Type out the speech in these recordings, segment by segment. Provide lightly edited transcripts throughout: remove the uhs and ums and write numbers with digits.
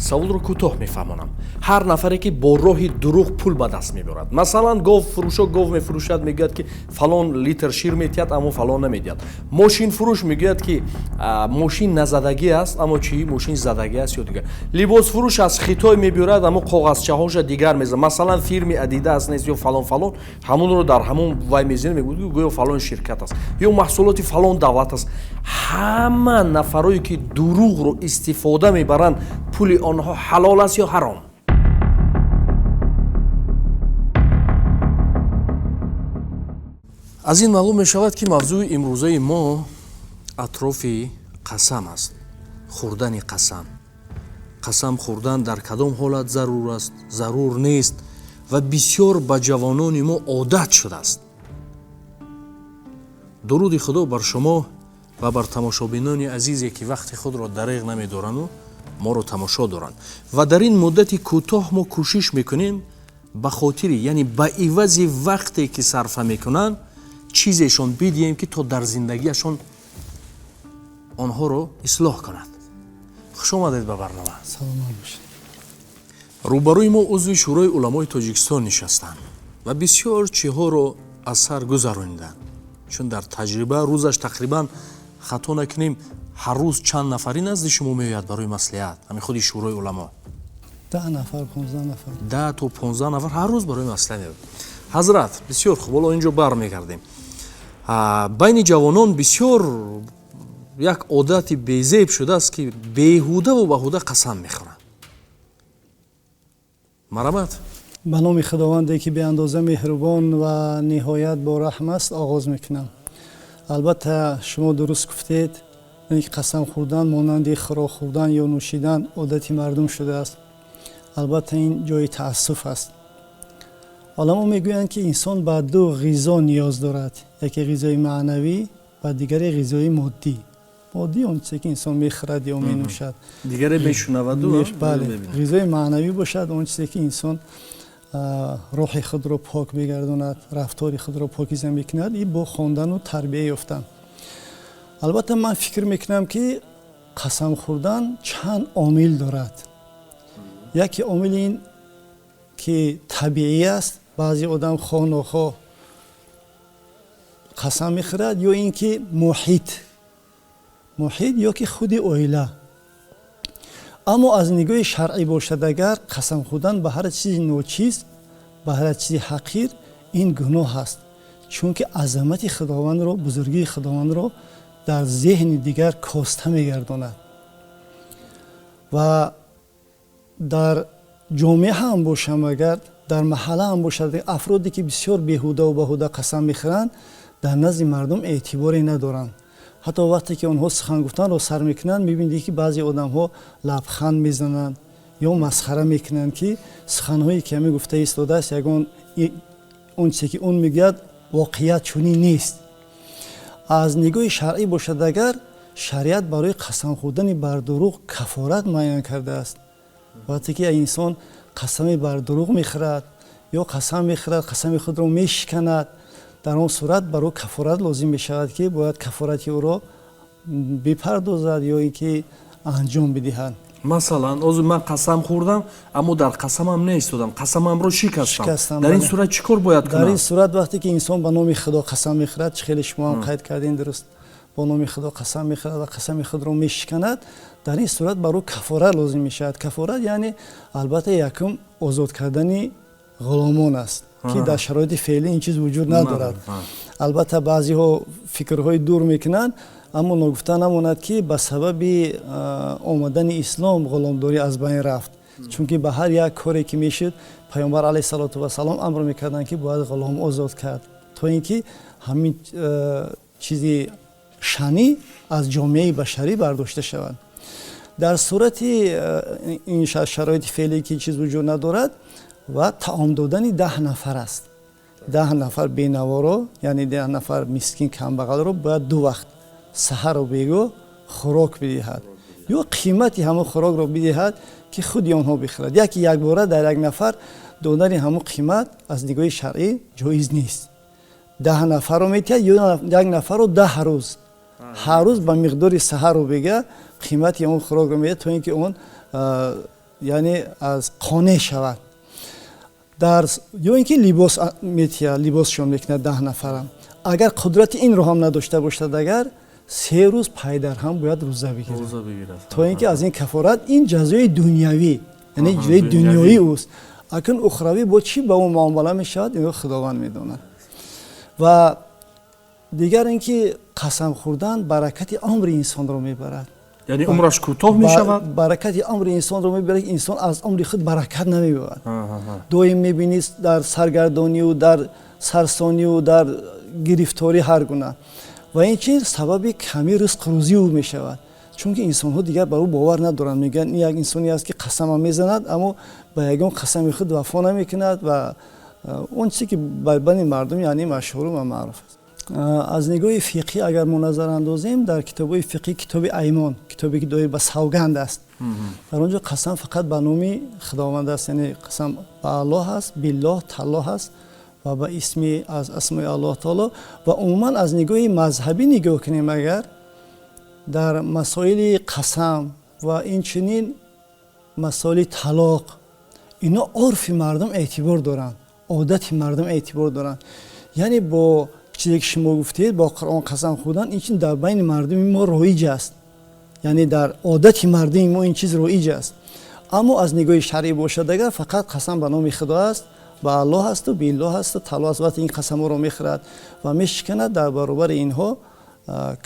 Саволро кӯтоҳ мефаҳмонам. Ҳар нафаре, ки бо роҳи дурӯғ пул ба даст мебарад, масалан, говфурӯшо гов мефурӯшад, мегӯяд, ки фалон литр шир метиҳад, аммо фалон намедиҳад. Мошинфурӯш мегӯяд, ки мошин назадагӣ аст, аммо чӣ, мошин задагӣ аст ё дигар. Либосфурӯш аз Хитой мебиёрад, аммо коғазчаҳоша дигар мезанад, масалан, фирми Адидас нест ё фалон фалон, ҳамонро дар ҳамон вай мезанад, мегӯяд, гӯё фалон ширкат аст ё маҳсулоти фалон давлат аст. Ҳама нафарое, ки дурӯғро истифода мебаранд, пули онҳо ҳалол аст ё ҳаром? Аз ин маълум мешавад, ки мавзӯи имрӯзаи мо атрофи қасам аст. Хӯрдани қасам, қасам хӯрдан дар кадом ҳолат зарур аст, зарур нест ва бисёр ба ҷавонони мо одат шудааст. Дуруди Худо бар шумо ва бар тамошобинони азизе, ки вақти худро дареғ намедорану моро тамошо доранд. Ва дар ин муддати кӯтоҳ мо кӯшиш мекунем, ба хотири, яъне ба ивази вақте ки сарфа мекунанд, чизешон бидиҳем, ки то дар зиндагиашон онҳоро ислоҳ кунад. Хуш омадед ба барнома. Саломат бошед. Рӯбарӯи мо узви Шӯрои уламои Тоҷикистон нишастанд ва бисёр чиҳоро аз сар гузарониданд, чун дар таҷриба рӯзаш тақрибан, хато накунем, ҳар рӯз чанд нафарӣ назди шумо меояд барои маслиҳат, ҳамин худи Шӯрои уламо? 10 нафар, 15 нафар. 10 то 15 нафар ҳар рӯз барои маслиҳат меояд. Ҳазрат, бисёр хуб, ҳоло инҷо бармегардем. Байни ҷавонон бисёр як одати безеб шудааст, ки беҳудаву баҳуда қасам мехӯранд. Марҳамат. Ба номи Худованде, ки беандоза меҳрубон ва ниҳоят бораҳм аст, оғоз мекунам. Албатта, шумо дуруст гуфтед, ки қасам хӯрдан монанди хӯрок хӯрдан ё нӯшидан одати мардум шудааст. Албатта, ин ҷои таассуф аст. Оламо мегӯянд, ки инсон ба ду ғизо ниёз дорад: яке ғизои маънавӣ ва дигаре ғизои моддӣ. Моддӣ он чизе, ки инсон мехӯрад ё менӯшад. Дигаре мешунаваду. Бале, ғизои маънавӣ бошад, он чизе, ки инсон рӯҳи худро пок мегардонад, рафтори худро покиза мекунад, и бо хондану тарбия ёфтан. Албатта, ман фикр мекунам, ки қасам хӯрдан чанд омил дорад. Яке омили ин ки табиӣ аст, баъзе одам хоҳ нохоҳ қасам мехӯрад, ё ин ки муҳит ё ки худи оила. Аммо аз нигоҳи шаръӣ бошад, агар қасам хӯрдан ба ҳар чизи ночиз, ба ҳар чизи ҳақир, ин гуноҳ аст, чунки азамати Худовандро, бузургии Худовандро дар зеҳни дигар коста мегардонад. Ва дар ҷомеа ҳам бошам, агар дар маҳалла ҳам бошад, афроде, ки бисёр беҳудаву баҳуда қасам мехӯранд, дар назди мардум эътиборе надоранд. Ҳатто вақте ки онҳо сухан гуфтанро сар мекунанд, мебинед, ки баъзе одамҳо лабханд мезананд ё масхара мекунанд, ки суханҳое, ки ҳамин гуфта истодааст, ягон он чизе, ки он мегӯяд, воқеият чунин нест. Аз нигоҳи шаръӣ бошад, агар шариат барои қасам хӯрдани бар дурӯғ кафорат муайян кардааст. Вақте ки инсон қасаме бар дурӯғ мехӯрад ё қасам мехӯрад, қасами худро мешиканад, дар он сурат бар ӯ кафорат лозим мешавад, ки бояд кафорати ӯро бипардозад ё ин ки анҷом бидиҳад. Масалан, ҳозир ман қасам хӯрдам, аммо дар қасамам неистодам, қасамамро шикастам. Дар ин сурат чӣ кор бояд кунам? Дар ин сурат, вақте ки инсон ба номи Худо қасам мехӯрад, чӣ хеле шумо ҳам қайд кардин, дуруст, бо номи Худо қасам мехӯрад ва қасами худро мешиканад, дар ин сурат бар ӯ кафорат лозим мешавад. Кафорат яъне, албатта, якум озод кардани ғуломон аст, ки дар шароити феълӣ ин чиз вуҷуд надорад. Албатта, баъзеҳо фикрҳои дур мекунанд, аммо ногуфта намонад, ки ба сабаби омадани ислом ғуломдорӣ аз байн рафт, чунки ба ҳар як коре, ки мешуд, Паёмбар алайҳиссалоту вассалом амр мекарданд, ки бояд ғулом озод кард, то ин ки ҳамин чизи шанӣ аз ҷомеаи башарӣ бардошта шавад. Дар сурати ин шароити феълӣ, ки чиз вуҷуд надорад, ва таом додани 10 нафар аст. 10 нафар бенаворо, яъне 10 нафар мискин, камбағалро бояд ду вақт, саҳару бегоҳ, хӯрок бидиҳад ё қимати ҳамон хӯрокро бидиҳад, ки худи онҳо бихӯрад. Яки якбора дар як нафар додани ҳамон қимат аз нигоҳи шаръӣ ҷоиз нест. 10 нафарро метиҳад ё як нафарро 10 рӯз, ҳар рӯз ба миқдори саҳару бега қимати он хӯрокро медиҳад, то ин ки он Яъне аз қонеъ шавад дар ё ин ки либос метиҳад, либосшон мекунад 10 нафарам. Агар қудрати инро ҳам надошта бошад, агар 3 рӯз пайдарҳам бояд рӯза бигирад, то ин ки аз ин кафорат, ин ҷазои дунявӣ, яъне ҷазои дунёии ӯст. Акнун ухравӣ бо чӣ ба ӯ муомала мешавад, инро Худованд медонад. Ва дигар ин ки қасам хӯрдан баракати умри инсонро мебарад. Яъне умраш кӯтоҳ мешавад. Баракати умри инсонро мебарад, инсон аз умри худ баракат намебарад. Доим мебинӣ дар саргардонию дар сарсонию дар гирифторӣ ҳар гуна. Ва ин чиз сабаби ками ризқу рӯзии ӯ мешавад, чунки инсонҳо дигар ба ӯ бовар надоранд. Мегӯянд, ин як инсоне аст, ки қасамам мезанад, аммо ба ягон қасами худ вафо намекунад. Ва он чизе ки бар байни мардум, яъне, машҳуру ва маъруф аст. Аз нигоҳи фиқҳӣ агар мо назар андозем, дар китобҳои фиқҳӣ, китоби Аймон, китобе ки доир ба савганд аст, дар он ҷо қасам фақат ба номи Худованд аст, яъне қасам ба Аллоҳ аст, биллоҳ, таллоҳ аст ва ба исми аз асмои Аллоҳ таоло. Ва умуман аз нигоҳи мазҳабӣ нигоҳ кунем, агар дар масоили қасам ва инчунин масоили талоқ, ино урфи мардум эътибор доранд, одати мардум эътибор доранд. Яъне бо чизе ки шумо гуфтед, бо Қуръон қасам хӯрдан, ин чиз дар байни мардуми мо роиҷ аст, яъне дар одати мардуми мо ин чиз роиҷ аст. Аммо аз нигоҳи шаръӣ бошад, агар фақат қасам ба номи Худо аст, ба Аллоҳ ҳасту биллоҳ ҳасту таллоҳ аст. Вақте ин қасамҳоро мехӯрад ва мешиканад, дар баробари инҳо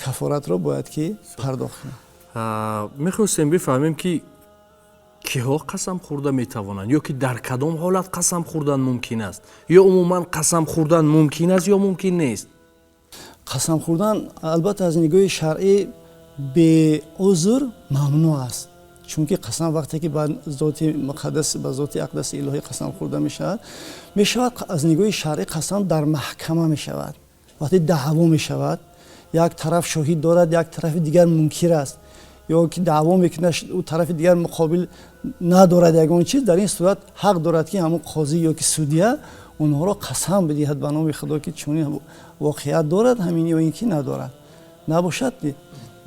кафоратро бояд ки пардохт кунад. Мехостем бифаҳмем, ки киҳо қасам хӯрда метавонанд ё ки дар кадом ҳолат қасам хӯрдан мумкин аст, ё умуман қасам хӯрдан мумкин аст ё мумкин нест? Қасам хӯрдан, албатта, аз нигоҳи шаръӣ беузр мамнӯъ аст, чунки қасам вақте ки ба зоти муқаддас, ба зоти ақдаси илоҳӣ қасам хӯрда мешавад. Аз нигоҳи шаръӣ қасам дар маҳкама мешавад, вақте даъво мешавад, як тараф шоҳид дорад, як тарафи дигар мункир аст ё ки даъво мекунад, ӯ тарафи дигар муқобил надорад ягон чиз. Дар ин сурат ҳақ дорад, ки ҳамон қозӣ ё ки судья онҳоро қасам бидиҳад ба номи Худо, ки чунин воқеият дорад ҳамин ё ин ки надорад. Набошад,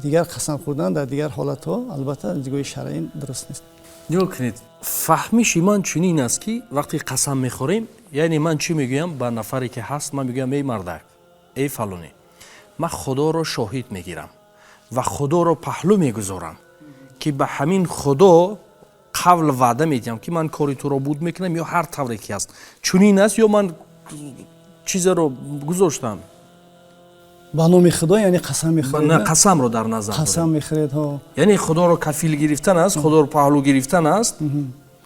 дигар қасам хӯрдан дар дигар ҳолатҳо, албатта, аз нигоҳи шаръӣ дуруст нест. Нигоҳ кунед, фаҳмиши ман чунин аст, ки вақте қасам мехӯрем, яъне ман чӣ мегӯям ба нафаре ки ҳаст? Ман мегӯям: «Эй мардак, эй фалонӣ, ман Худоро шоҳид мегирам ва Худоро паҳлӯ мегузорам, ки ба ҳамин Худо қавл ваъда медиҳам, ки ман кори туро буд мекунам», ё ҳар тавре ки аст. Чунин аст ё ман чизеро гузоштам? Ба номи Худо, яъне қасам мехӯред? На, қасамро дар назар. Қасам мехӯред, ҳо. Яъне Худоро кафил гирифтан аст, Худоро паҳлӯ гирифтан аст.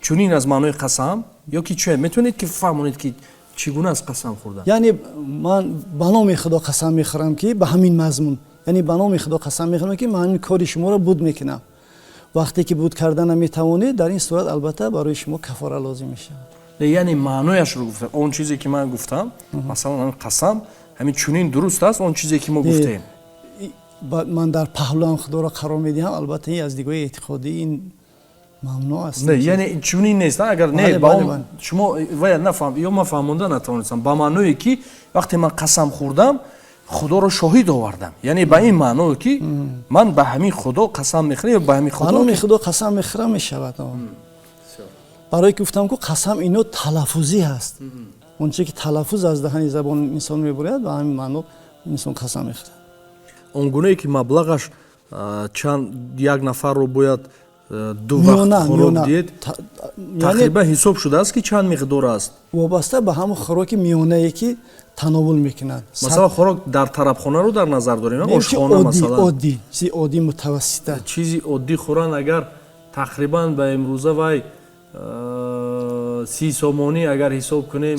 Чунин аз маънои қасам ё ки чӣ? Метавонед ки фаҳмонед, ки чӣ гуна аст қасам хӯрдан? Яъне ман ба номи Худо қасам мехӯрам, ки ба ҳамин мазмун, яъне ба номи Худо қасам мехӯрам, ки ман ҳамин кори шуморо буд мекунам. Вақте ки буд карда наметавонед, дар ин сурат, албатта, барои шумо кафора лозим мешавад. Яъне маънояшро гуфтам, он чизе ки ман гуфтам, масалан, ҳамин қасам, ҳамин чунин дуруст аст, он чизе ки мо гуфтем? Ман дар паҳлӯам Худоро қарор медиҳам, албатта, ин аз нигоҳи эътиқодӣ ин мамнӯъ аст. Не, яъне чунин нест, агар не, ба шумо вая нафаҳм ё ман фаҳмонда натавонистам, ба маъное ки вақте ман қасам хӯрдам, Худоро шоҳид овардам, яъне ба ин маъно, ки ман ба ҳамин Худо қасам мехӯрам ё ба ҳамин Худо, ба номи Худо қасам мехӯрам, мешавад. Барое ки гуфтам ку, қасам ино талаффузӣ ҳаст, он чизе ки талаффуз аз даҳани забони инсон мебуряд, ба ҳамин маъно инсон қасам мехӯрад. Он гунае ки маблағаш чанд, як нафарро бояд ду вақт хӯрок диҳед, тақрибан ҳисоб шудааст, ки чанд миқдор аст? Вобаста ба ҳамон хӯроки миёнае, ки тановул мекунад. Масалан, хӯрок дар тарабхонаро дар назар дорем, ошхона масалан. Оддӣ, чизи оддӣ, мутавассита. Чизи оддӣ хӯран, агар тақрибан ба имрӯза вай 30 сомонӣ агар ҳисоб кунем,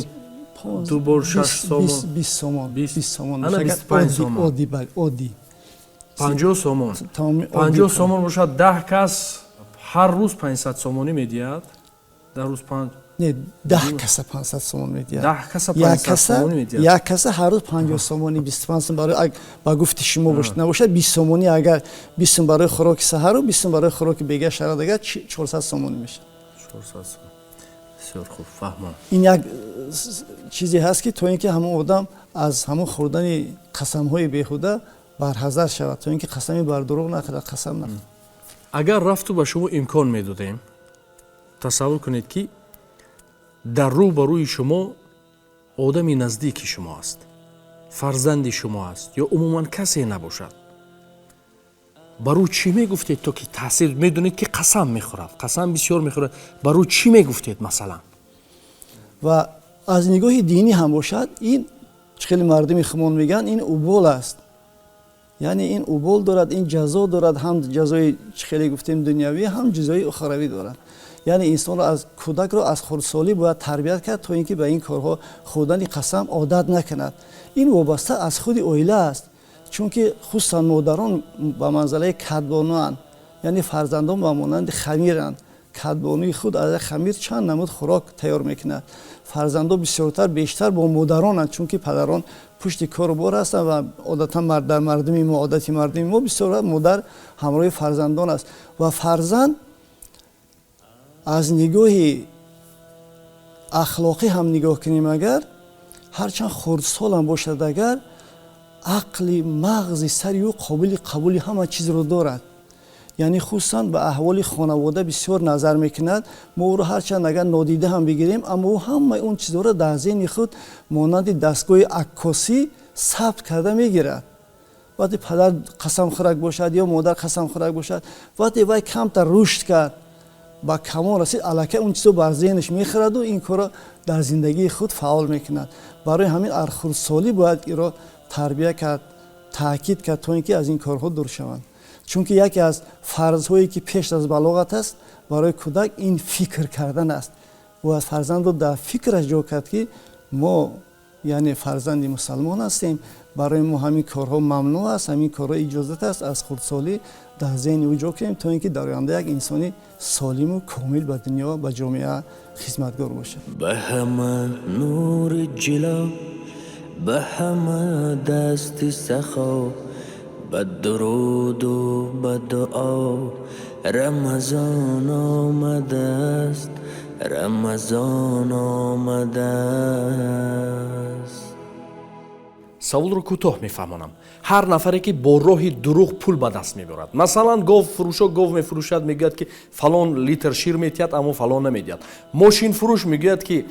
ду бор 6 сомон. 20 сомон, 20 сомон. Ана, 25 сомон. Оддӣ, бале, оддӣ. 50 сомон, 50 сомон бошад, 10 кас ҳар рӯз 500 сомонӣ медиҳад, дар рӯз панҷ. Не, 10 каса 500 сомон медиҳад. 10 каса 500 сомонӣ медиҳад. Як каса ҳар рӯз 50 сомонӣ, 25 сом барои, ба гуфти шумо бошад, набошад, 20 сомонӣ. Агар 20 сом барои хӯроки саҳару 20 сом барои хӯроки бега шавад, агар 400 сомонӣ мешавад. 400 сом, бисёр хуб, фаҳмам. Ин як чизе ҳаст, ки то ин ки ҳамон одам аз ҳамон хӯрдани қасамҳои беҳуда барҳазар шавад, то ин ки қасами бар дурӯғ нахӯрад, қасам нахӯрад. Агар рафту ба шумо имкон медодем. Тасаввур кунед, ки дар рӯ ба рӯи шумо одами наздики шумо аст, фарзанди шумо аст ё умуман касе набошад. Бар ӯ чӣ мегуфтед, то ки таъсир, медонед, ки қасам мехӯрад, қасам бисёр мехӯрад, бар ӯ чӣ мегуфтед, масалан? Ва аз нигоҳи динӣ ҳам бошад, ин чӣ хеле мардуми худмон мегӯянд, ин убол аст, яъне ин убол дорад, ин ҷазо дорад, ҳам ҷазои, чӣ хеле гуфтем, дунявӣ, ҳам ҷазои ухравӣ дорад. Яъне инсонро аз кӯдакро аз хурдсолӣ бояд тарбият кард, то ин ки ба ин корҳо, хӯрдани қасам, одат накунад. Ин вобаста аз худи оила аст, чунки хусусан модарон ба манзалаи кадбонуанд, яъне фарзандон ба монанди хамиранд. Кадбонуи худ аз хамир чанд намуд хӯрок тайёр мекунад. Фарзандон бисёртар, бештар бо модаронанд, чунки падарон пушти кору бор ҳастанд ва одатан дар мардуми мо, одати мардуми мо, бисёр модар ҳамроҳи фарзандон аст. Ва фарзанд аз нигоҳи ахлоқӣ ҳам нигоҳ кунем, агар ҳарчанд хурдсолам бошад, агар ақли мағзи сари ӯ қобили қабули ҳама чизро дорад, яъне хусусан ба аҳволи хонавода бисёр назар мекунад. Мо ӯро ҳарчанд агар нодида ҳам бигирем, аммо ӯ ҳамаи он чизҳоро дар зеҳни худ монанди дастгоҳи аккосӣ сабт карда мегирад. Вақте падар қасамхӯрак бошад ё модар қасамхӯрак бошад, вақте вай камтар рушд кард, ба камол расид, аллакай он чизо бар зеҳнаш мехӯраду ин корро дар зиндагии худ фаъол мекунад. Барои ҳамин аз хурдсолӣ бояд иро тарбия кард, таъкид кард, то ин ки аз ин корҳо дур шаванд, чунки яке аз фарзҳое, ки пеш аз балоғат аст барои кӯдак, ин фикр кардан аст. Бояд фарзандро дар фикраш ҷо кард, ки мо, яъне, фарзанди мусалмон ҳастем, барои мо ҳамин корҳо мамнӯъ аст, ҳамин корҳо иҷозат аст. Аз хурдсолӣ дар зеҳни ӯ ҷо кунем, то ин ки дар оянда як инсони солиму комил ба дунё, ба ҷомеа хизматгор бошад. Ба ҳама нури ҷило, ба ҳама дасти сахо, ба дуруду ба дуо Рамазон омадааст, Рамазон омадааст. Саволро кӯтоҳ мефаҳмонам. Ҳар нафаре, ки бо роҳи дурӯғ пул ба даст мебарад, масалан, гов фурӯшо гов мефурӯшад, мегӯяд, ки фалон литр шир метиҳад, аммо фалон намедиҳад. Мошинфурӯш мегӯяд, ки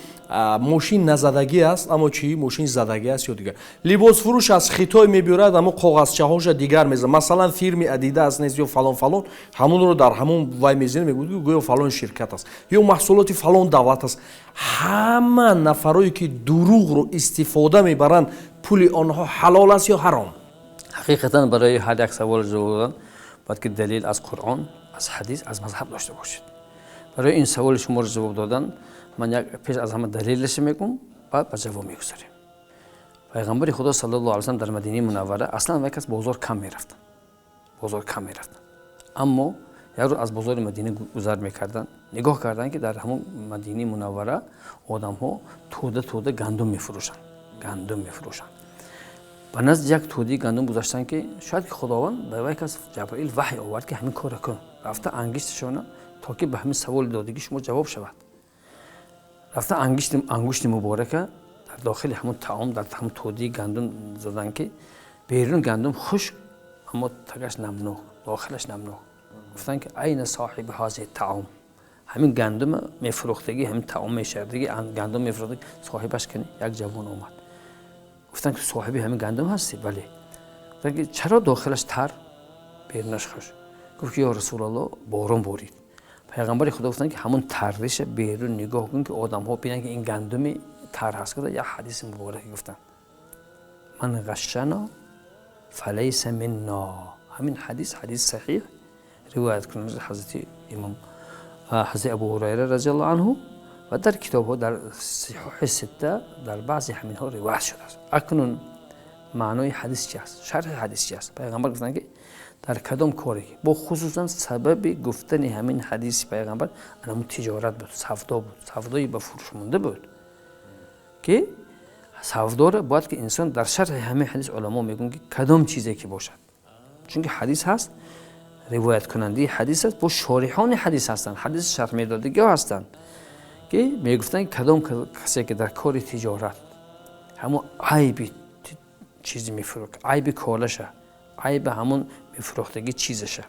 мошин назадагӣ аст, аммо чӣ, мошин задагӣ аст ё дигар. Либосфурӯш аз Хитой мебиёрад, аммо коғазчаҳоша дигар мезанад, масалан, фирми Адидас нест ё фалон фалон, ҳамонро дар ҳамон вай мезанад, мегӯяд, гӯё фалон ширкат аст ё маҳсулоти фалон давлат аст. Ҳама нафарое, ки дурӯғро истифода мебаранд, пули онҳо ҳалол аст ё ҳаром? Ҳақиқатан, барои ҳар як савол ҷавоб додан бояд ки далел аз Қуръон, аз ҳадис, аз мазҳаб дошта бошед. Барои ин саволи шуморо ҷавоб додан ман як пеш аз ҳама далелаше мегӯм, баъд ба ҷавоб мегузарем. Пайғамбари Худо саллаллоҳу алайҳи васаллам дар Мадинаи Мунаввара аслан вай кас бозор кам мерафтанд, бозор кам мерафтанд, аммо як рӯз аз бозори Мадина гузар мекарданд, нигоҳ карданд, ки дар ҳамон Мадинаи Мунаввара одамҳо тӯда тӯда гандум мефурӯшанд, гандум мефурӯшанд. Ба назди як тӯдаи гандум гузаштанд, ки шояд ки Худованд ба вай кас Ҷабраил ваҳй овард, ки ҳамин корро кун, рафта ангишташона, то ки ба ҳамин саволи додагӣ шумо ҷавоб шавад. Рафта ангушти муборака дар дохили ҳамон таом, дар ҳамон тӯдаи гандум задан, ки берун гандум хушк, аммо тагаш намнок, дохилаш намнок. Гуфтанд, ки айна соҳиби ҳозиҳи таом? Ҳамин гандума мефурӯхтагӣ, ҳамин таом мешардагӣ, гандум мефурӯхтагӣ, соҳибаш кани? Як ҷавон омад. Гуфтанд, ки соҳиби ҳамин гандум ҳастӣ? Бале. Гуфтанд, ки чаро дохилаш тар, берунаш хушк? Гуфт, ки ё Расулалло, борон борид. Пайғамбари Худо гуфтанд, ки ҳамон тарриша берун нигоҳ кун, ки одамҳо бинанд, ки ин гандуми тар ҳаст. Гуфта як ҳадиси мубораке гуфтанд: ман ғашшано фалайса минно. Ҳамин ҳадис, ҳадис саҳиҳ, ривоят кунанда ҳазрати имом, ҳазрати Абу Ҳурайра разиаллоҳу анҳу, ва дар китобҳо, дар Сиҳоҳи Ситта, дар баъзе ҳаминҳо ривоят шудааст. Акнун маънои ҳадис чи аст, шарҳи ҳадис чи аст? Пайғамбар гуфтанд, ки дар кадом коре, бо хусусан сабаби гуфтани ҳамин ҳадиси пайғамбар анамун тиҷорат буд, савдо буд, савдои ба фурӯш монда буд, ки савдоро бояд ки инсон, дар шарҳи ҳамин ҳадис уламо мегӯянд, ки кадом чизе ки бошад, чунки ҳадис ҳаст, ривояткунандаи ҳадис аст, бо шориҳони ҳадис ҳастанд, ҳадис шарҳ медодагиҳо ҳастанд, ки мегуфтанд, кадом касе ки дар кори тиҷорат ҳамон айби чизи мефурӯх, айби колаша, айби ҳамон мефурӯхтагӣ чизаша,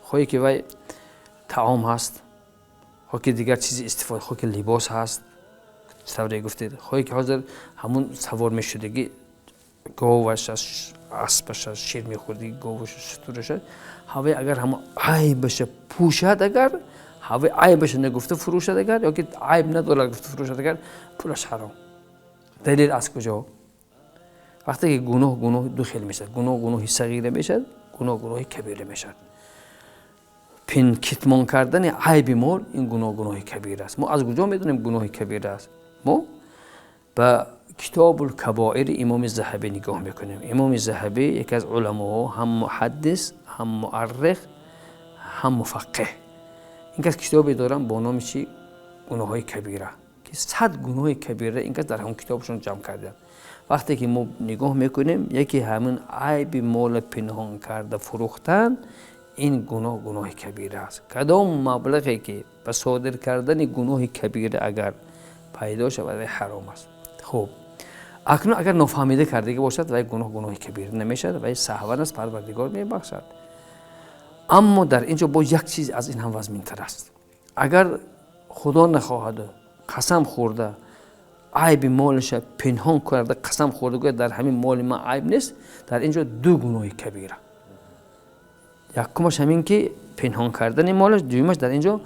хоҳе ки вай таом ҳаст, Хоҳ ки дигар чизи истифода, хоҳ ки либос ҳаст, тавре гуфтед, хоҳ ки ҳозир ҳамун савор мешудагӣ говаш аст, аспаш аст, шир мехӯрдагӣ говаш, шутураш аст, ҳавои агар ҳамун айбаша пӯшад, агар ҳавои айбаша нагуфта фурӯшад, агар ё ки айб надорад гуфта фурӯшад, агар пулаш ҳаром. Далел аз куҷо? Вақте ки гуноҳ, гуноҳ ду хел мешавад. Гуноҳ гуноҳи сағира мешавад, гуноҳ гуноҳи кабира мешавад. Китмон кардани айби мол ин гуноҳ гуноҳи кабира аст. Мо аз куҷо медонем гуноҳи кабира аст? Мо ба Китобул Кабоири Имоми Заҳабӣ нигоҳ мекунем. Имоми Заҳабӣ яке аз уламоҳо, ҳам муҳаддис, ҳам муаррих, ҳам муфаққиҳ. Ин кас китобе дорам бо номи чи? Гуноҳҳои кабира, ки 100 гуноҳи кабира ин кас дар ҳамон китобашон ҷамъ кардаанд. Вақте ки мо нигоҳ мекунем, яке ҳамин айби мол пинҳон карда фурӯхтан, ин гуноҳ гуноҳи кабира аст. Кадом маблағе ки ба содир кардани гуноҳи кабира агар пайдо шавад, вай ҳаром аст. Хуб, акнун агар нофаҳмида кардагӣ бошад, вай гуноҳ гуноҳи кабира намешавад, вай саҳван аст, Парвардигор мебахшад. Аммо дар ин ҷо боз як чиз аз ин ҳам вазминтар аст. Агар Худо нахоҳад қасам хӯрда айби молаша пинҳон карда қасам хӯрда гӯяд дар ҳамин моли ман айб нест, дар ин ҷо ду гуноҳи кабира. Якумаш ҳамин ки пинҳон кардани молаш, дуюмаш дар ин ҷо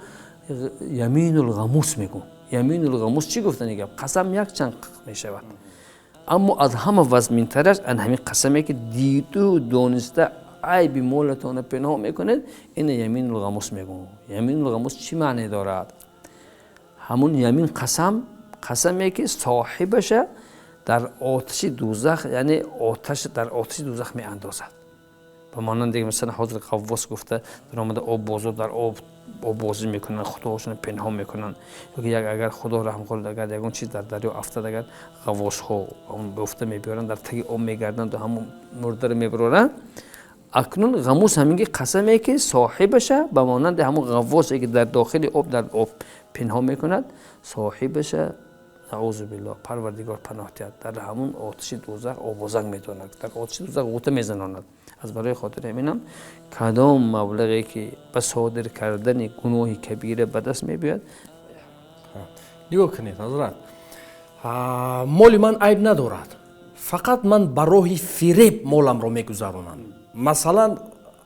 яминул ғамус мегӯ. Яминул ғамус чӣ гуфтани гап? Қасам якчанд мешавад, аммо аз ҳама вазминтараш ан ҳамин қасаме ки диду дониста айби молатонро пинҳон мекунед, ин яминул ғамус мегӯ. Яминул ғамус чӣ маъне дорад? Ҳамун ямин қасам, қасаме ки соҳибаша дар оташи дӯзах, яъне оташ дар оташи дӯзах меандозад. Ба монанди масалан ҳозир ғаввос гуфта дар омада об бозор дар об оббозӣ мекунанд, худоҳошонро пинҳон мекунанд. Ё ки як агар Худо раҳм кунад, агар ягон чиз дар дарё афтад, агар ғаввосҳо бофта мебиёранд, дар таги об мегарданд ва ҳамун мурдаро мебароранд. Акнун ғамус ҳамин ки қасаме ки соҳибаша ба монанди ҳамун ғаввосе ки дар дохили об дар об пинҳон мекунад, соҳибаша наъузу биллоҳ, Парвардигор паноҳ диҳад, дар ҳамун оташи дӯзах обозанг медонад, дар оташи дӯзах ғӯта мезанонад. Аз барои хотири ҳаминам кадом маблағе ки ба содир кардани гуноҳи кабира ба даст мебиёяд. Нигоҳ кунед ҳазрат, моли ман айб надорад, фақат ман ба роҳи фиреб моламро мегузаронам. Масалан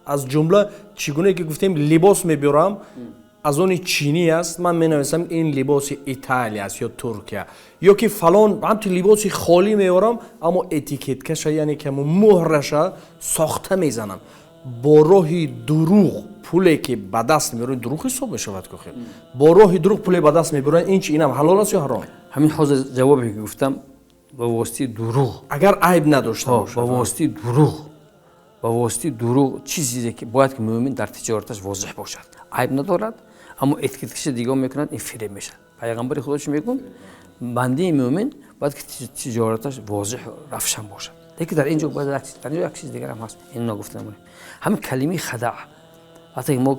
аз ҷумла чӣ гуне ки гуфтем либос мебиёрам, аз они чинӣ аст, ман менависам ин либоси Италия аст ё Туркия, ё ки фалон ҳамту либоси холӣ меорам, аммо этикеткаша, яъне ки ҳамун муҳраша сохта мезанам. Бо роҳи дурӯғ пуле ки ба даст меорам, дурӯғ ҳисоб мешавад ку хел. Бо роҳи дурӯғ пуле ба даст мебарам, ин чи, инам ҳалол аст ё ҳаром? Ҳамин ҳозир ҷавобе ки гуфтам ба воситаи дурӯғ. Агар айб надошта бошад. Ба воситаи дурӯғ. Ба воситаи дурӯғ чизе ки бояд ки мӯмин дар тиҷораташ возеҳ бошад. Айб надорад, аммо этикеткаша дигар мекунад, ин фиреб мешавад. Пайғамбари Худо чӣ мегӯяд? Бандаи мӯмин бояд ки тиҷораташ возеҳ равшан бошад. Лекин дар ин ҷо бояд як чиз, дар ин ҷо як чиз дигар ҳам ҳаст. Ин нагуфта намонем. Ҳамин калимаи хадаъ. Вақте ки мо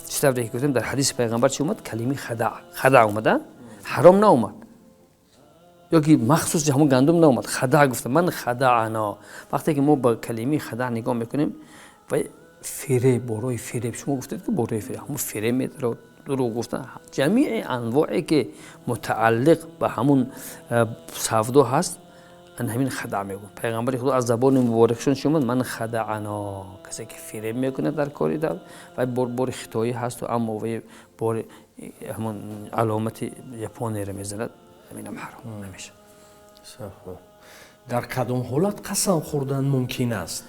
чӣ тавре ки гуфтем дар ҳадиси пайғамбар чӣ омад? Калимаи хадаъ. Хадаъ омада, ҳаром наомад. Ё ки махсус ҳамон гандум наомад. Хадаъ гуфта, ман хадаъана. Вақте ки мо ба калимаи хадаъ нигоҳ мекунем, вай фиреб, борои фиреб. Шумо гуфтед ки борои фиреб, ҳамон фиреб медорад, дурӯғ гуфтан, ҷамеи анвое ки мутааллиқ ба ҳамун савдо ҳаст, ан ҳамин хадаъ мегӯяд. Пайғамбари Худо аз забони муборакшон чӣ омад? Ман хадаъана, касе ки фиреб мекунад дар кори дав, вай бори хитоӣ ҳасту, аммо вай бори ҳамон аломати япониеро мезанад, ҳаминам ҳаром намешавад. Дар кадом ҳолат қасам хӯрдан мумкин аст?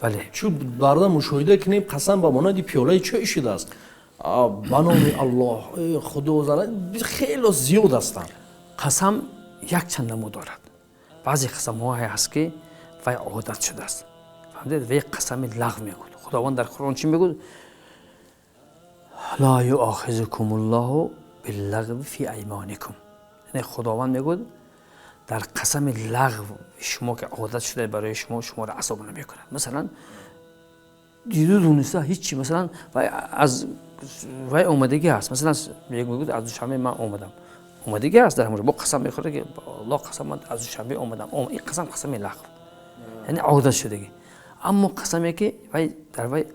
Бале. Чун баъдан мушоҳида кунем, қасам ба монанди пиёлаи чой шудааст. Ба номи Аллоҳ, Худо зана, хело зиёд ҳастанд. Қасам якчанд намуд дорад. Баъзе қасамҳое ҳаст ки вай одат шудааст. Фаҳмидед? Вай қасами лағв мегӯяд. Худованд дар Қуръон чӣ мегӯяд? Ла юохизукумуллоҳу биллағви фи аймоникум. Яъне Худованд мегӯяд дар қасами лағв шумо ки одат шуда барои шумо, шуморо азоб намекунад. Масалан диду дониста ҳеҷ, масалан вай аз вай омадагӣ ҳаст. Масалан мегӯяд аз Душанбе ман омадам. Омадагӣ ҳаст дар ҳамон ҷо. Бо қасам мехӯрад ки Аллоҳ қасам ман аз Душанбе омадам. Ин қасам қасами лағв. Яъне одат шудагӣ. Аммо қасаме ки вай дар вай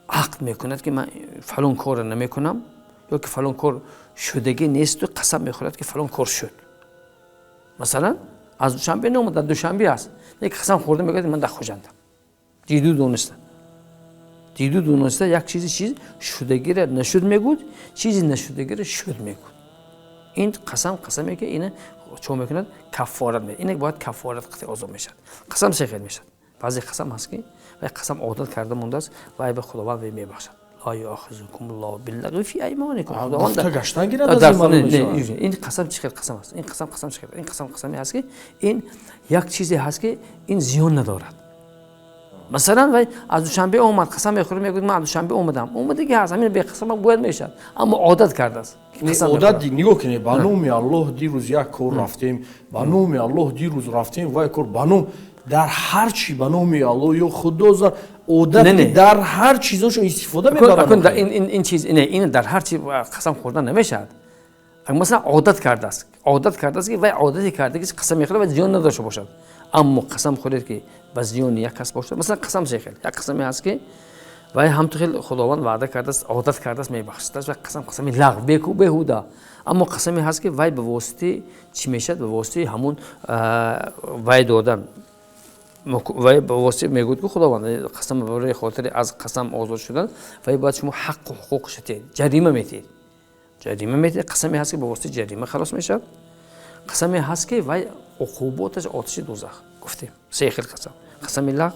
ақд мекунад ки ман фалон корро намекунам Ё ки фалон кор шудагӣ несту, қасам мехӯрад, ки фалон кор шуд. Масалан, аз Душанбе наомад, дар Душанбе аст, як қасам хӯрда мегӯяд, ман дар Хуҷандам. Диду дониста, диду дониста як чизи чиз шудагиро нашуд мегӯд, чизи нашудагиро шуд мегӯд. Ин қасам қасаме, ки ина чо мекунад? Каффорат. Ина бояд каффорат қати озод мешавад. Қасам се хел мешавад. Баъзе қасам ҳаст, ки вай қасам одат карда мондааст, вай ба Худованд вай мебахшад. Ин қасам чӣ хел қасам аст? Ин қасам қасам чӣ хел? Ин қасам қасаме ҳаст, ки ин як чизе ҳаст, ки ин зиён надорад. Масалан, вай аз Душанбе омад, қасам мехӯрад, мегӯяд, ман аз Душанбе омадам. Омадагӣ ҳаст, ҳамин беқасам бояд мешавад, аммо одат кардааст. Одат. Нигоҳ кунед, ба номи Аллоҳ дирӯз як кор рафтем, ба номи Аллоҳ дирӯз рафтем вай кор, ба ном дар ҳар чи ба номи Аллоҳ ё Худо зар одат дар ҳар чизошо истифода мебаранд. Ин чиз ин дар ҳар чи қасам хӯрдан намешавад. Масалан, одат кардааст, одат кардааст, ки вай одате карда, ки қасам мехӯрад ва зиён надошта бошад. Аммо қасам хӯред, ки ба зиёни як кас бошад. Масалан, қасам се хел. Як қасаме ҳаст, ки вай ҳамту хел Худованд ваъда кардааст, одат кардааст, мебахшад. Ва қасам қасами лағв, беҳуда. Аммо қасаме ҳаст, ки вай ба воситаи чӣ мешавад? Ба воситаи ҳамун вай додан, вай ба воситаи мегӯяд, ки Худованд қасам барои хотири аз қасам озод шудан вай бояд шумо ҳаққу ҳуқуқша тиҳед, ҷарима метиҳед, ҷарима метиҳед. Қасаме ҳаст, ки ба воситаи ҷарима халос мешавад. Қасаме ҳаст, ки вай уқуботаш оташи дӯзах. Гуфтем, се хел қасам: қасами лағв,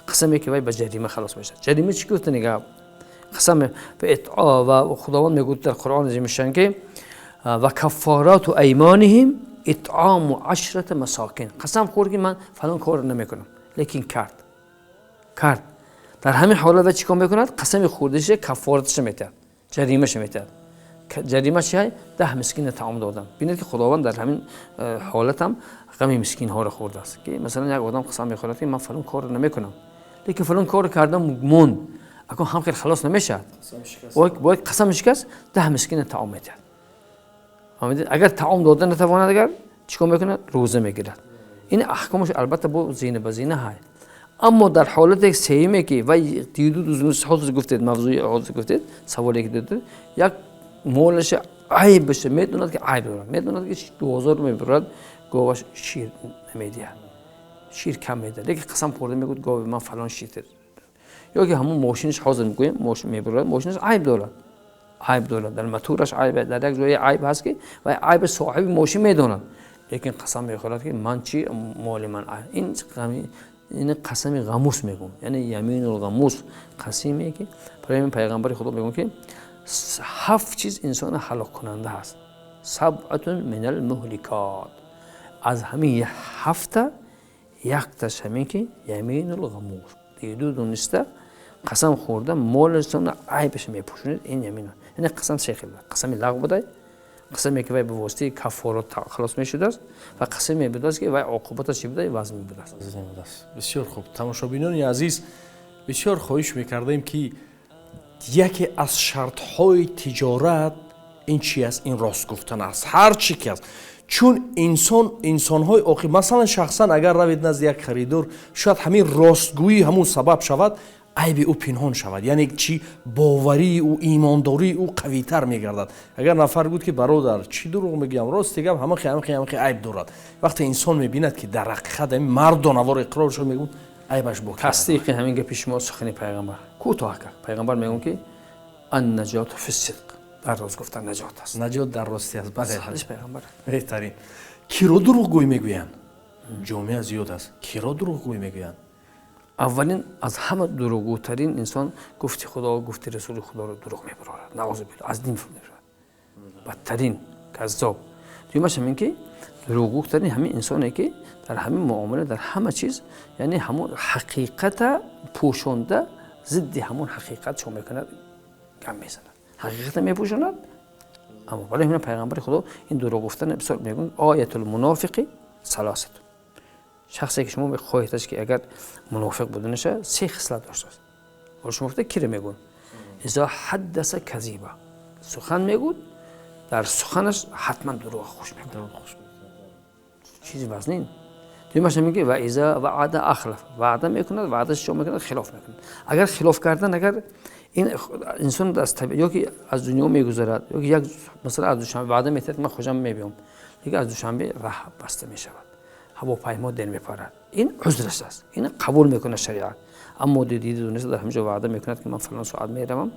қасаме, ки вай ба ҷарима халос мешавад. Ҷарима чӣ гуфта нигаҳ қасам ва Худованд мегӯяд дар Қуръони азимушшан, ки ва каффарату аймониҳим итъому ашрата масокин. Қасам хӯрд, ки ман фалон корро намекунам, лекин кард, кард. Дар ҳамин ҳолат вай чӣ кор мекунад? Қасами хӯрдаша каффораташа метиҳад, ҷаримаша метиҳад. Ҷарима чи? 10 мискина таом додан. Бинед, ки Худованд дар ҳамин ҳолатам ғами мискинҳоро хӯрдааст, ки масалан, як одам қасам мехӯрад, ки ман фалон корро намекунам, лекин фалон корро кардам, монд. Акун ҳам хел халос намешавад, бояд қасам шикаст, 10 мискина таом метиҳад. Агар таом дода натавонад, агар чӣ кор мекунад? Рӯза мегирад. Ин аҳкомаш албатта бо зина ба зина ҳай. Аммо дар ҳолате сеюме, ки вай диду ҳозир гуфтед, мавзӯи ҳозир гуфтед, саволе ки додед, як молаша айбаша медонад, ки айб дорад, медонад, ки бозор мебарад, говаш шир намедиҳад, шир кам медиҳад, лекин қасам хӯрда мегӯяд, гови ман фалон шир. Ё ки ҳамон мошинаш, ҳозир мегӯем, мебарад, мошинаш айб дорад, айб дорад, дар мотораш айб, дар як ҷое айб ҳаст, ки вай айби соҳиби мошин медонад, лекин қасам мехӯрад, ки ман чи моли ман. Ин қасами ғамус мегӯм, яъне яминул ғамус, қасиме, ки барои пайғамбари Худо мегӯм, ки ҳафт чиз инсона ҳалоккунанда ҳаст, сабъатун минал муҳликот. Аз ҳамин ҳафта якташ ҳамин, ки яминул ғамус, диду дониста қасам хӯрда молатонро айбаша мепӯшонед. Ин ямин, яъне қасам се хел: қасами лағв будай, қасаме, ки вай ба воситаи каффорот халос мешудааст, ва қасаме будааст, ки вай оқубаташ чӣ будай? Вазн будааст. Бисёр хуб. Тамошобинони азиз, бисёр хоҳиш мекардем, ки яке аз шартҳои тиҷорат ин чи аст? Ин рост гуфтан аст, ҳар чӣ ки аст. Чун инсон инсонҳои оқил, масалан, шахсан агар равед назди як харидор, шояд ҳамин ростгӯӣ ҳамун сабаб шавад, айби ӯ пинҳон шавад, яъне чи боварии ӯ, имондории ӯ қавитар мегардад. Агар нафар гуфт, ки бародар, чӣ дурӯғ мегӯям, рости гап, ҳамахи ҳамахи ҳамахи айб дорад, вақте инсон мебинад, ки дар ҳақиқат ҳамин мардонавор иқрор шуд, мегӯяд, айбаш бо Тасдиқи ҳамин гапи шумо сухани пайғамбар кӯтоҳ кард. Пайғамбар мегӯяд, ки аннаҷоту фи сидқ, дар рост гуфтан наҷот аст. Наҷот дар ростӣ аст, бале. Ҳадис пайғамбар. Беҳтарин. Киро дурӯғгӯй мегӯянд? Ҷомеа зиёд аст, киро дурӯғгӯй мегӯянд? Аввалин, аз ҳама дурӯғгӯтарин инсон гуфти Худо, гуфти Расули Худоро дурӯғ мебарорад, наъузу биллоҳ, аз дин мебарорад, бадтарин каззоб. Дуюмаш ҳамин, ки дурӯғгӯтарин ҳамин инсоне, ки дар ҳамин муомила, дар ҳама чиз, яъне ҳамон ҳақиқата пӯшонда, зидди ҳамон ҳақиқат чо мекунад? Гап мезанад, ҳақиқата мепӯшонад. Аммо барои ҳамин пайғамбари Худо ин дурӯғ гуфтан бисёр мегӯянд: оятул мунофиқи саласат. Шахсе, ки шумо мехоҳедаш, ки агар мунофиқ буданаша, се хислат доштааст. Ҳоло шумо гуфта, киро мегӯяд? Изо ҳаддаса казиба, сухан мегӯд, дар суханаш ҳатман дурӯғ хуш мекунад, чизи вазнин. Дуюмаш ҳамин, ки ва иза ваъда ахлаф, ваъда мекунад, ваъдаш чо мекунад? Хилоф мекунад. Агар хилоф кардан, агар Ин инсон аз табиат ё ки аз дунё мегузарад, ё ки як масалан аз Душанбе ваъда медиҳад, ман Хуҷанд мебиём, лекин аз Душанбе роҳ баста мешавад, ҳавопаймо дер мепарад. Ин узраш аст, ин қабул мекунад шариат. Аммо дида дониста дар ҳамин ҷо ваъда мекунад, ки ман фалон соат меравам,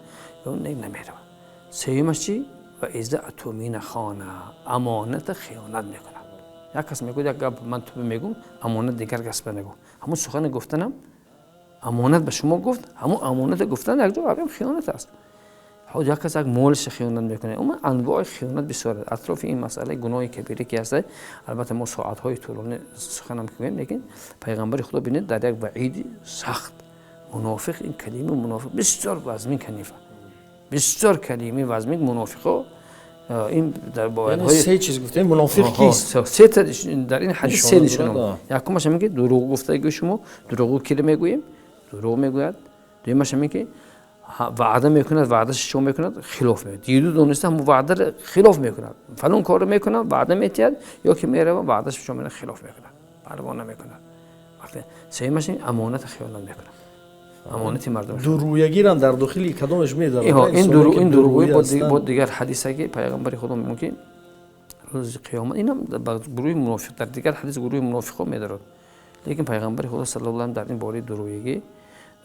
ё не, намеравам. Сеюмаш чӣ? Ва иза атумина хона, амоната хиёнат мекунад. Як кас мегӯяд як гап ман ту мегӯм, амонат дигар кас ба нагӯ. Ҳамон сухане гуфтанам амонат ба шумо гуфт, ҳамон амонате гуфтан як ҷо ҳам хиёнат аст. Ҳо як кас як молаш хиёнат мекунад. Умуман анвои хиёнат бисёр аст. Атрофи ин масъала гуноҳи кабира ки ҳаст, албатта мо соатҳои тӯлонӣ сухан ҳам кунем, лекин пайғамбари Худо бинед дар як ваъиди сахт мунофиқ, ин калима мунофиқ бисёр вазмин канифа, бисёр калимаи вазмин мунофиқо. Ин дар боятҳои се чиз гуфтем, мунофиқ кист? Се та дар ин ҳадис се нишона. Якумаш ҳамин ки дурӯғ гуфтагӣ шумо, дурӯғ киро мегӯем? Дурӯғ мегӯяд. Дуюмаш ҳамин ки ваъда мекунад, ваъдаш чӣ мекунад? Хилоф мекунад. Диду дониста ҳамон ваъдаро хилоф мекунад. Фалон корро мекунад, ваъда метиҳад, ё ки меравад, ваъдаш чӣ мекунад? Хилоф мекунад, парво намекунад. Вақте сеюмаш ин амонат хиёнат мекунад, амонати мардум. Дурӯягирам дар дохили кадомаш медарад? Ин дурӯғ, ин дурӯғ бо дигар ҳадисе ки пайғамбари Худо мегӯяд ки рӯзи қиёмат инам ба гурӯҳи мунофиқ, дар дигар ҳадис гурӯҳи мунофиқо медарад. Лекин пайғамбари Худо саллаллоҳу алайҳи васаллам дар ин бораи дурӯягӣ,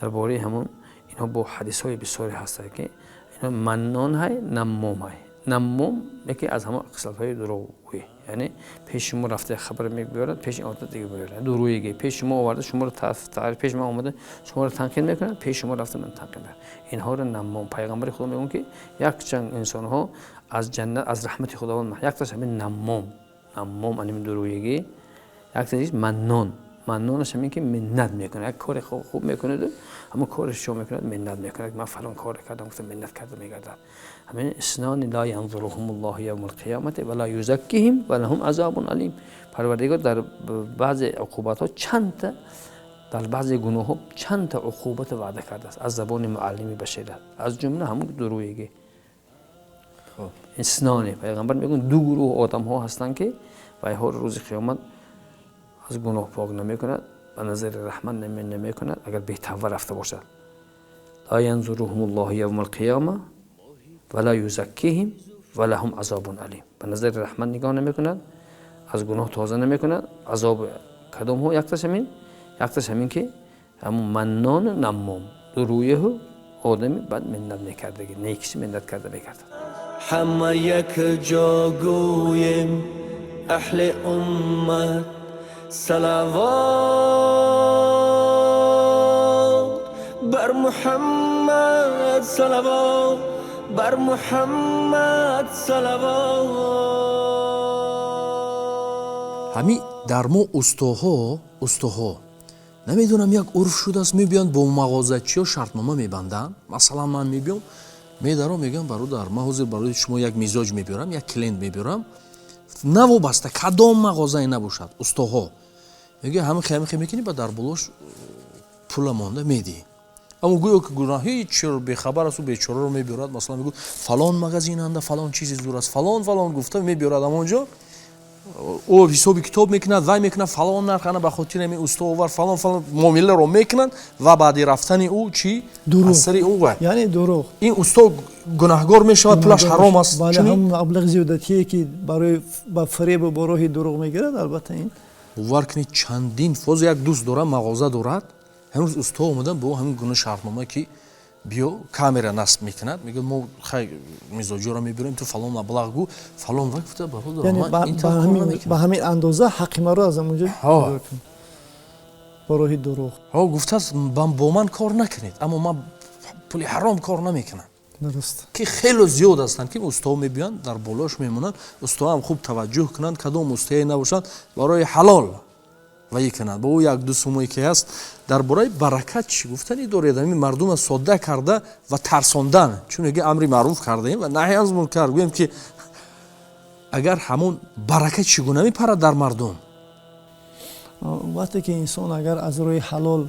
дар бораи ҳамон инҳо бо ҳадисҳои бисёре ҳастанд ки инҳо маннон ҳай, наммом ҳай. Наммом яке аз ҳамон қисматҳои дурӯғгӯӣ, яъне пеши шумо рафта як хабар мебиёрад, пеши ин одат дига мебиёрад. Дурӯягӣ пеши шумо оварда, шуморо таъриф, пеши ман омада шуморо танқид мекунад, пеши шумо рафта ман танқид мекунад. Инҳоро наммом. Пайғамбари Худо мегӯяд ки якчанд инсонҳо аз ҷаннат, аз раҳмати Худованд, якташ ҳамин наммом, наммом ҳамин дурӯягӣ, якташ маннон. Маннонаш ҳамин ки миннат мекунад, як кори хуб мекунад, ҳамон кораш чӣ мекунад? Миннат мекунад. Ман фалон кор кардам, гуфта миннат карда мегардад. Ҳамин иснони ла янзуруҳумуллоҳу явмал қиёмати ва ла юзаккиҳим ва лаҳум азобун алим. Парвардигор дар баъзе уқубатҳо чандта, дар баъзе гуноҳҳо чандта уқубат ваъда кардааст аз забони муаллими башарият, аз ҷумла ҳамон дурӯягӣ. Иснони пайғамбар мегӯяд ду гурӯҳ одамҳо ҳастанд ки вайҳо рӯзи қиёмат аз гуноҳ пок намекунад, ба назари раҳмат намекунад, агар бетавба рафта бошад. Ла янзуруҳумуллоҳу явмал қиёма ва ла юзаккиҳим ва лаҳум азобун алим. Ба назари раҳмат нигоҳ намекунад, аз гуноҳ тоза намекунад. Азоб кадомҳо? Якташ ҳамин, якташ ҳамин ки ҳамон маннону наммом, дурӯяҳу одами бад миннат мекардагӣ, некиш миннат карда мекард. Ҳама якҷо гӯем аҳли уммат салавот бар Муҳаммад, салавот бар Муҳаммад, салавот. Ҳамин дар мо устоҳо намедонам як урф шудааст, мебиёнд бо мағозачиҳо шартнома мебанданд. Масалан ман мебиём, медаром, мегӯям бародар, ман ҳозир барои шумо як мизоҷ мебиёрам, як клиент мебиёрам, навобаста кадом мағозае набошад, устоҳо мегӯяд ҳамин хе, ҳамин хе мекунӣ, ба дар болош пула монда медиҳӣ. Аммо гӯё ки гуноҳ ҳеҷ чиро бехабар аст, ӯ бечораро мебиёрад. Масалан мегӯяд фалон магазинанда фалон чизи зур аст, фалон фалон гуфта мебиёрад ҳамон ҷо, ӯ ҳисоби китоб мекунад, вай мекунад фалон нарх, ана ба хотири ҳамин усто овар фалон фалон муомиларо мекунанд ва баъди рафтани ӯ чӣ? Дурӯғ. Аз сари ӯ вай. Яъне дурӯғ. Ин усто гунаҳгор мешавад, пулаш ҳаром аст. Бале, Чунин? ҳамон маблағи зиёдатие ки барои ба фиребу бо роҳи дурӯғ мегирад, албатта ин. Бовар кунед, чандин фоз як дӯст дорам, мағоза дорад, ҳамин рӯз усто омадан бо ҳамин гуна шартнома ки биё камера насб мекунад, мегӯяд мо хай мизоҷоро мебирем, ту фалон маблағ гӯ, фалон вай гуфта бародар, яъне ман ин тавр кор намекунам. Ба ҳамин андоза ҳаққи маро аз ҳамонҷо ҷудо кун бо роҳи дурӯғ. Гуфтааст бо ман кор накунед, аммо ман пули ҳаром кор намекунам. Дуруст. Ки хеле зиёд ҳастанд ки устоо мебиёнд, дар болош мемонанд, устоо ҳам хуб таваҷҷӯҳ кунанд, кадом устое набошанд, барои ҳалол ваи кунанд бо ӯ як ду сумое ки ҳаст. Дар бораи баракат чӣ гуфтанӣ доред? Ҳамин мардумро содда карда ва тарсондан, чун мегӯяд амри маъруф кардаем ва наҳй аз мункар, гӯем ки агар ҳамон баракат чӣ гуна мепарад дар мардум? Вақте ки инсон агар аз рӯи ҳалол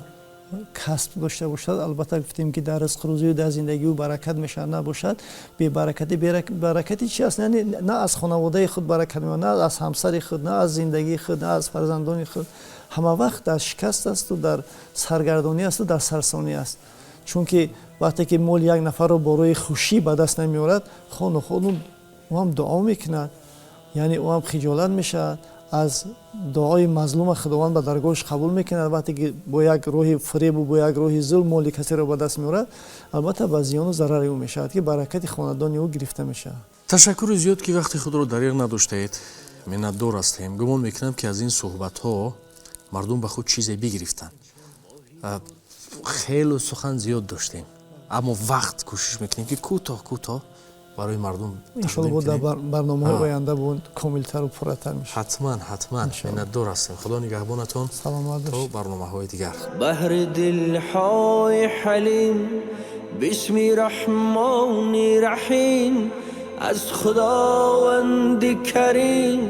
касб дошта бошад, албатта гуфтем ки дар ризқ рӯзию дар зиндагиу баракат мешавад, набошад бебаракатӣ. Баракати чи аст? Яъне на аз хонаводаи худ баракат меёбад, на аз ҳамсари худ, на аз зиндагии худ, на аз фарзандони худ. Ҳама вақт дар шикаст асту дар саргардонӣ асту дар сарсонӣ аст. Чунки вақте ки моли як нафарро бо роҳи хушӣ ба даст намеорад, хону худ ӯ ҳам дуо мекунад, яъне ӯ ҳам хиҷолат мешавад, аз дуои мазлума Худованд ба даргоҳаш қабул мекунад. Вақте ки бо як роҳи фиребу бо як роҳи зулм моли касеро ба даст меорад, албатта ба зиёну зарари ӯ мешавад, ки баракати хонадони ӯ гирифта мешавад. Ташаккури зиёд, ки вақти худро дариғ надоштаед, миннатдор ҳастем. Гумон мекунам, ки аз ин суҳбатҳо мардум ба худ чизе бигирифтанд. Хелу сухан зиёд доштем, аммо вақт кӯшиш мекунем, ки кӯтоҳ кӯтоҳ барои мардум. Иншоалло, бо дар барномаҳои оянда бо комилтару пурратар мешавад. Ҳатман, ҳатман, миннатдор ҳастем. Худо нигаҳбонатон. Саломат. То барномаҳои дигар. Баҳри дилҳои ҳалим, бисми Раҳмони Раҳим, аз Худованди Карим.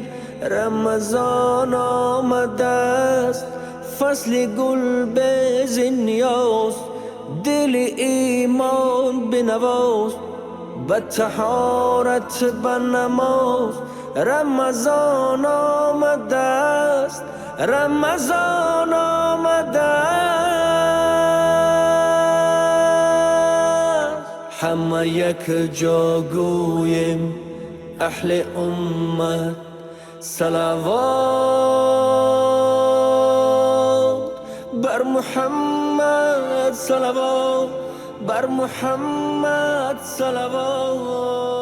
Рамазон омадааст, фасли гул безиниёз, дили имон бинавоз, ба таҳорат, ба намоз. Рамазон омадааст, Рамазон омадааст. Ҳама якҷо гӯем, аҳли уммат, салавот бар Муҳаммад, салавот бар Муҳаммад, салавот.